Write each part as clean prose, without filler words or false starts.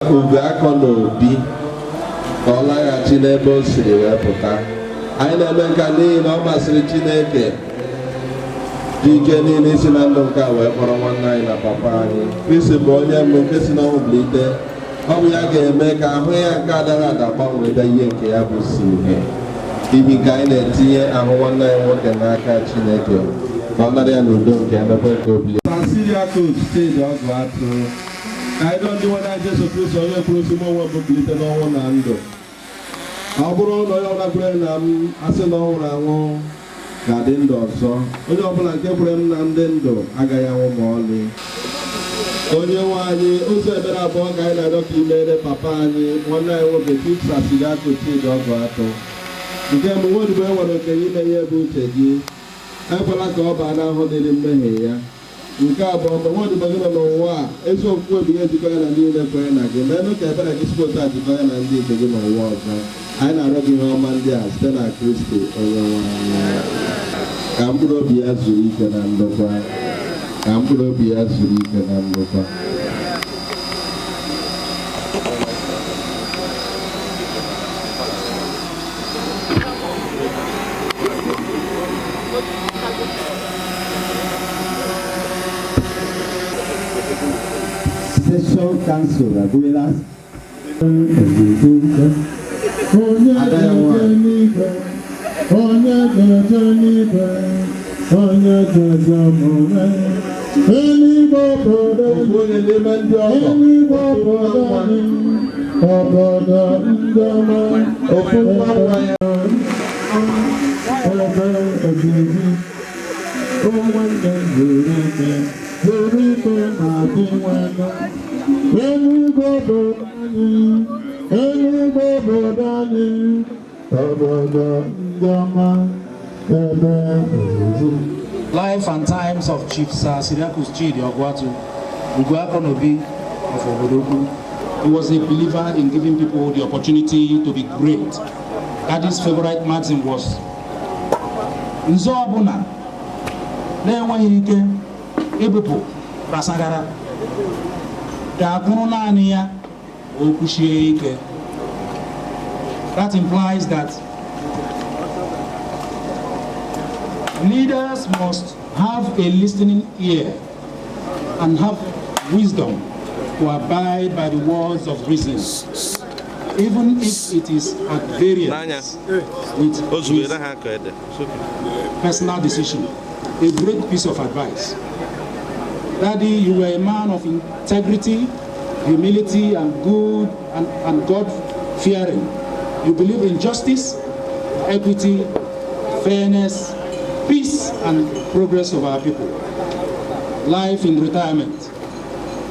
Ugo Akọ na Obi ka ọ laghachi n'ebe o siri wee pụta. Anyị na-eme nke a n'ihi na ọ masịrị Chineke dị ike niile isi na ndụ nke a wee kpọrọ nwanne anyị na papa anyị. Kristi bụ onye mbụ nke si n'ọnwụ bilite. Ọ bụ ya ga-eme ka ahụ ya nke adara ada gbanwee bịa ihe nke ya bụ si ihe. N'ihi nke anyị na-etinye ahụ nwanne anyị nwoke n'aka Chineke ka ọ nara ya n'udo nke emekwe nke obili. Sir Cyriacus Chidi Ọgụatụ, ka anyị rịọ ndị nwe anyị Jesu Kristo, onye kwuru sị, "Mụ onwe m bụ mbilite n'ọnwụ na ndụ. Ọ bụrụ na onye ọbụla kwere na m, asị na ọ nwụrụ anwụ, ga-adị ndụ ọzọ. Onye ọbụla nke kwere m na ndị ndụ agaghị anwụ ma ọlị." Onye nwe anyị, ụzọ ebere abụọ ka anyị na-arịọ ka imere papa anyị, nwanne anyị nwoke, Chief Sir Cyriacus Chidi Ọgụatụ. Nke mbụ, nwa odibo e nwere okenye ime ihe bụ uche gị, ekwela ka ọ baa n'ahụ dịrị mmehie ya. Nke abụọ, mgbe nwa odibo gị nọ n'ụwa a, ezi okwukwe bụ ihe jikọ ya na ndị niile kwere na gị. Meenụ ka ebere gị sikwa otu a jikọ ya na ndị nke gị n'ụwa ọzọ. Anyị na-arịọ gị ihe ọma ndị a site na Kristi onye nwe anyị. Ka mkpụrụ obi ya zuru ike na ndokwa. Ka mkpụrụ obi ya zuru ike na ndokwa. Special Council agụela. Onye Ada ya ga-eje nwanyị. n'igwe, onye ga-eje n'igwe, onye ga-eje omume eluigwe, obodo. Ofu onye n'ime ndị ọgọ. Eluigwe, obodo anyị, obodo ndị ọma. Ofu nwa nwa ya. Ebe obibi o, nwanne m, zuru ike, zuru ike ma dị nwanne. Eluigwe obodo anyị, eluigwe obodo anyị, obodo ndị ọma, ebe obibi. Life and times of Chief Sir Cyriacus Chidi Ogwatu, Ugo Nobi of Obodoukwu. He was a believer in giving people the opportunity to be great. Daddy's favorite maxim was, "Nze ọbụla na-enweghị ike ibupụ rasagara ga-akwụrụ naanị ya ma o kwuchie ike." That implies that leaders must have a listening ear and have wisdom to abide by the words of reason, even if it is at variance with O his zuwere ha ka ede. It's okay. personal decision. A great piece of advice. Daddy, you were a man of integrity, humility, and good and God-fearing. You believe in justice, equity, fairness, peace, and progress of our people. Life in retirement.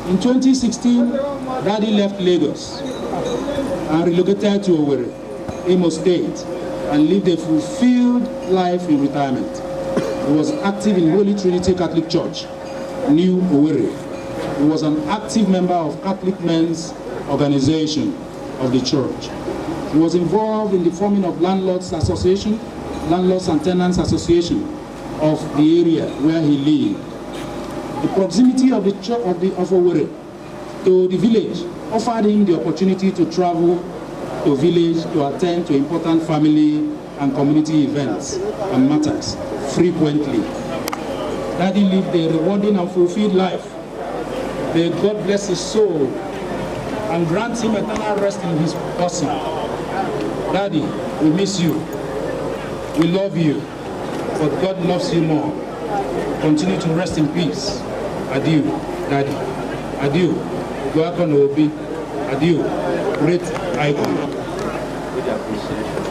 In 2016, Daddy left Lagos and relocated to Owerri, Imo State, and lived a fulfilled life in retirement. He was active in Holy Trinity Catholic Church, New Owerri. He was an active member of Catholic Men's Organization of the church. He was involved in the forming of Landlords Association, Landlords and Tenants Association of the area where he lived. The proximity of the church of Owerri to the village offered him the opportunity to travel to village to attend to important family and community events and matters frequently. Daddy lived a rewarding and fulfilled life. May God bless his soul and grant him eternal rest in his bosom. Daddy, we miss you. We love you, but God loves you more. Continue to rest in peace. Adieu, Daddy. Adieu, Ugo Obi. Adieu, great icon. With appreciation.